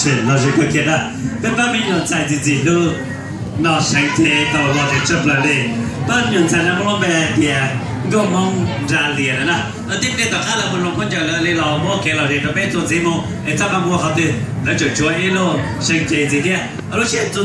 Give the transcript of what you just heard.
Los ze kawg kiag na, peb pab me nyuam ntxhais ntxim ntxim hlub no seev cev tau los tshaj plaws li. Pab me nyuam ntxhais no muaj lub npe hais tias Nkauj Hmoob Nra Lias no na. Tib pliag tom qab lawv mus hloov khaub ncaws lawv li los muab kev lom zem rau peb txuas ntxiv mus es txoj qab muag qhov twg lawv tseem tshuav ib lub seev cev ntxiv thiab. Lub sij hawm txuas